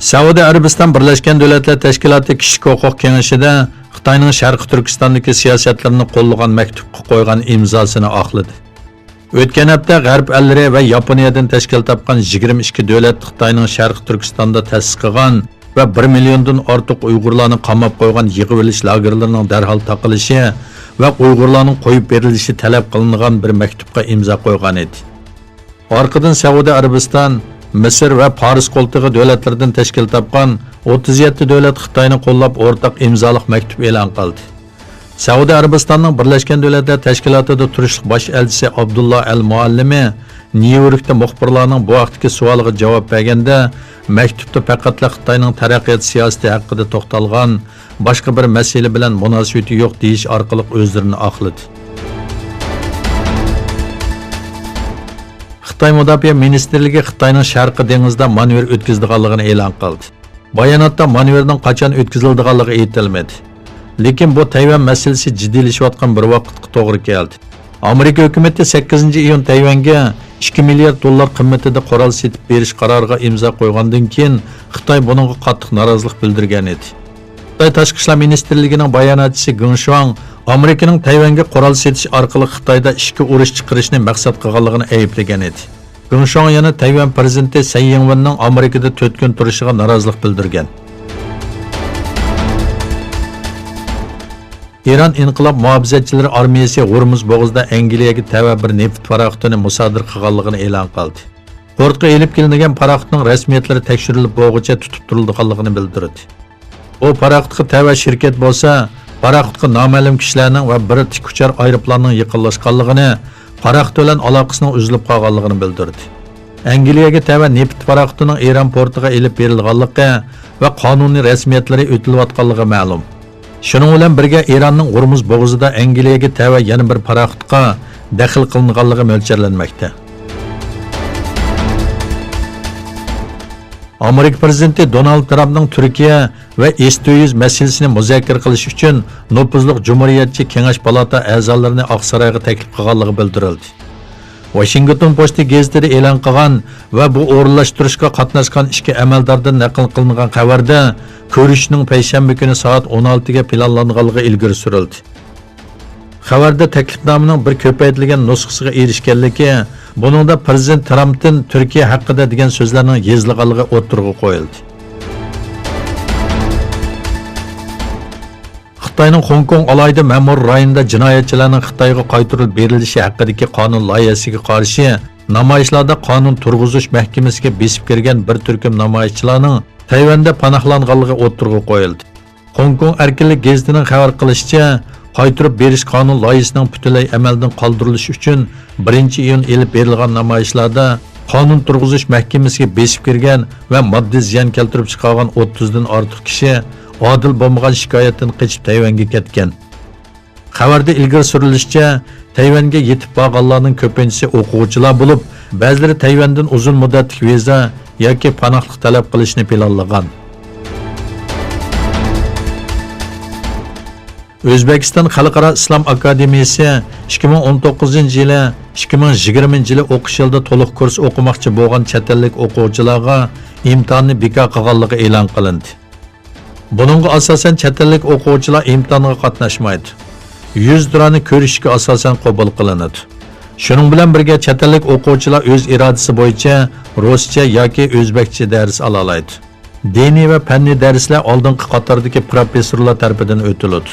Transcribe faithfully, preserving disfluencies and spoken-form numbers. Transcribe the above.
سەئۇدى ئەرەبىستان بىرلەشكەن دۆلەتلەر تەشكىلاتى كىشىلىك ھوقۇق كېڭىشىدە خىتاينىڭ شەرقىي تۈركىستاندىكى سىياسەتلىرىنى قوللىغان مەكتۇپقا قويغان ئىمزاسىنى ئاقلىدى. ئۆتكەن ھەپتە غەرب ئەللىرى ۋە ياپونىيەدىن تەشكىل تاپقان يىگىرمە ئىككى دۆلەت خىتاينىڭ شەرقىي تۈركىستاندا تەسىس قىلغان ۋە بىر مىليوندىن ئارتۇق ئۇيغۇرلارنى قاماپ قويغان يىغىۋېلىش لاگېرلىرىنىڭ دەرھال تاقىلىشى ۋە ئۇيغۇرلارنىڭ قويۇپ بېرىلىشى تەلەپ قىلىنغان بىر مەكتۇپقا ئىمزا قويغان ئىدى. ئارقىدىن سەئۇدى ئەرەبىستان، مىسىر ۋە پارس قولتۇقى دۆلەتلىرىدىن تەشكىل تاپقان ئوتتۇز يەتتە دۆلەت خىتاينى قوللاپ ئورتاق ئىمزالىق مەكتۇپ ئېلان قىلدى. سەئۇدى ئەرەبىستاننىڭ بىرلەشكەن دۆلەتلەر تەشكىلاتىدا تۇرۇشلۇق باش ئەلچىسى ئابدۇللا ئەل مۇئەللىمى نيۇ يوركتا مۇخبىرلارنىڭ بۇ ھەقتىكى سوئالىغا جاۋاب بەرگەندە، مەكتۇپتا پەقەتلا خىتاينىڭ تەرەققىيات سىياسىتى ھەققىدە توختالغان، باشقا بىر مەسىلە بىلەن مۇناسىۋىتى يوق دېيىش ئارقىلىق ئۆزلىرىنى ئاقلىدى. خىتاي مۇداپىئە مىنىستىرلىكى خىتاينىڭ شەرقىي دېڭىزدا مانېۋىر ئۆتكۈزىدىغانلىقىنى ئېلان قىلدى. باياناتتا مانېۋىرنىڭ قاچان ئۆتكۈزۈلىدىغانلىقى ئېيتىلمىدى. لېكىن بۇ تەيۋەن مەسىلىسى جىددىيلىشىۋاتقان بىر ۋاقىتقا توغرا كەلدى. ئامېرىكا ھۆكۈمىتى سەككىزىنچى ئىيۇن تەيۋەنگە ئىككى مىليارد دوللار قىممىتىدە قورال سېتىپ بېرىش قارارىغا ئىمزا قويغاندىن كېيىن، خىتاي بۇنىڭغا قاتتىق نارازىلىق بىلدۈرگەن ئىدى. خىتاي تاشقى ئىشلار مىنىستىرلىكىنىڭ باياناتچىسى گېڭ شۇاڭ ئامېرىكىنىڭ تەيۋەنگە قورال سېتىش ئارقىلىق خىتايدا ئىچكى ئۇرۇش چىقىرىشنى مەقسەت قىلغانلىقىنى ئەيىبلىگەن ئىدى. گېڭ شۇاڭ يەنە تەيۋەن پىرېزىدېنتى سەي يىڭۋېننىڭ ئامېرىكىدا تۆت كۈن تۇرۇشىغا نارازىلىق بىلدۈرگەن. ئىران ئىنقىلاب مۇھاپىزەتچىلىرى ئارمىيەسى ھورمۇز بوغۇزىدا ئەنگلىيەگە تەۋە بىر نېفىت پاراخوتىنى مۇسادىرە قىلغانلىقىنى ئېلان قىلدى. پورتقا ئېلىپ كېلىنگەن پاراخوتنىڭ رەسمىيەتلىرى تەكشۈرۈلۈپ بولغۇچە تۇتۇپ تۇرۇلىدىغانلىقىنى بىلدۈردى. بۇ پاراخوتقا تەۋە شىركەت بولسا، پاراخوتقا نامەلۇم كىشىلەرنىڭ ۋە بىر تىك ئۇچار ئايروپىلاننىڭ يېقىنلاشقانلىقىنى، پاراخوت بىلەن ئالاقىسىنىڭ ئۈزۈلۈپ قالغانلىقىنى بىلدۈردى. ئەنگلىيەگە تەۋە نېفىت پاراخوتىنىڭ ئىران پورتىغا ئېلىپ بېرىلغانلىقى ۋە قانۇنىي رەسمىيەتلىرى ئۆتۈلۈۋاتقانلىقى مەلۇم. شۇنىڭ بىلەن بىرگە، ئىراننىڭ ھورمۇز بوغۇزىدا ئەنگلىيەگە تەۋە يەنە بىر پاراخوتقا دەخلى قىلىنغانلىقى مۆلچەرلەنمەكتە. ئامېرىكا پىرېزىدېنتى دونالد ترامپنىڭ تۈركىيە ۋە ئېستۆيۈز مەسىلىسىنى مۇزاكىرە قىلىش ئۈچۈن نوپۇزلۇق جۇمھۇرىيەتچى كېڭەش پالاتا ئەزالىرىنى ئاقسارايغا تەكلىپ قىلغانلىقى بىلدۈرۈلدى. ۋاشىنگتون پوستى گېزىتىدە ئېلان قىلغان ۋە بۇ ئورۇنلاشتۇرۇشقا قاتناشقان ئىككى ئەمەلداردىن نەقىل قىلىنغان خەۋەردە، كۆرۈشۈشنىڭ پەيشەنبە كۈنى سائەت ئون ئالتىگە پىلانلانغانلىقى ئىلگىرى سۈرۈلدى. خەۋەردە تەكلىپنامىنىڭ بىر كۆپەيتىلگەن نۇسخىسىغا ئېرىشكەنلىكى، بۇنىڭدا پىرېزىدېنت ترامپتىن تۈركىيە ھەققىدە دېگەن سۆزلەرنىڭ يېزىلغانلىقى ئوتتۇرىغا قويۇلدى. خىتاينىڭ خوڭكوڭ ئالاھىدە مەمۇرىي رايونىدا جىنايەتچىلەرنىڭ خىتايغا قايتۇرۇپ بېرىلىشى ھەققىدىكى قانۇن لايىھەسىگە قارشى نامايىشلاردا قانۇن تۇرغۇزۇش مەھكىمىسىگە بېسىپ كىرگەن بىر تۈركۈم نامايىشچىلارنىڭ تەيۋەندە پاناھلانغانلىقى ئوتتۇرىغا قويۇلدى. خوڭكوڭ ئەركىنلىك گېزىتىنىڭ خەۋەر قىلىشىچە، قايتۇرۇپ بېرىش قانۇن لايىھىسىنىڭ پۈتۈنلەي ئەمەلدىن قالدۇرۇلۇشى ئۈچۈن بىرىنچى ئىيۇن ئېلىپ بېرىلغان نامايىشلاردا قانۇن تۇرغۇزۇش مەھكىمىسىگە بېسىپ كىرگەن ۋە ماددىي زىيان كەلتۈرۈپ چىقارغان ئوتتۇزدىن ئارتۇق كىشى ئادىل بولمىغان شىكايەتتىن قېچىپ تەيۋەنگە كەتكەن. خەۋەردە ئىلگىرى سۈرۈلۈشىچە، تەيۋەنگە يېتىپ بارغانلارنىڭ كۆپىنچىسى ئوقۇغۇچىلار بولۇپ، بەزىلىرى تەيۋەندىن ئۇزۇن مۇددەتلىك ۋىزا ياكى پاناھلىق تەلەپ قىلىشنى پىلانلىغان. ئۆزبېكىستان خەلقئارا ئىسلام ئاكادېمىيىسى ئىككى مىڭ ئون توققۇزىنچى يىلى، ئىككى مىڭ يىگىرمىنچى يىلى ئوقۇش يىلىدا تولۇق كۇرس ئوقۇماقچى بولغان چەت ئەللىك ئوقۇغۇچىلارغا ئىمتىھاننى بىكار قىلغانلىقى ئېلان قىلىندى. بۇنىڭغا ئاساسەن، چەت ئەللىك ئوقۇغۇچىلار ئىمتىھانغا قاتناشمايدۇ. يۈز تۇرانى كۆرۈشۈشكە ئاساسەن قوبۇل قىلىنىدۇ. شۇنىڭ بىلەن بىرگە، چەت ئەللىك ئوقۇغۇچىلار ئۆز ئىرادىسى بويىچە رۇسچە ياكى ئۆزبەكچە دەرس ئالالايدۇ. دىنىي ۋە پەننىي دەرسلەر ئالدىنقى قاتاردىكى پروفېسسورلار تەرىپىدىن ئۆتۈلىدۇ.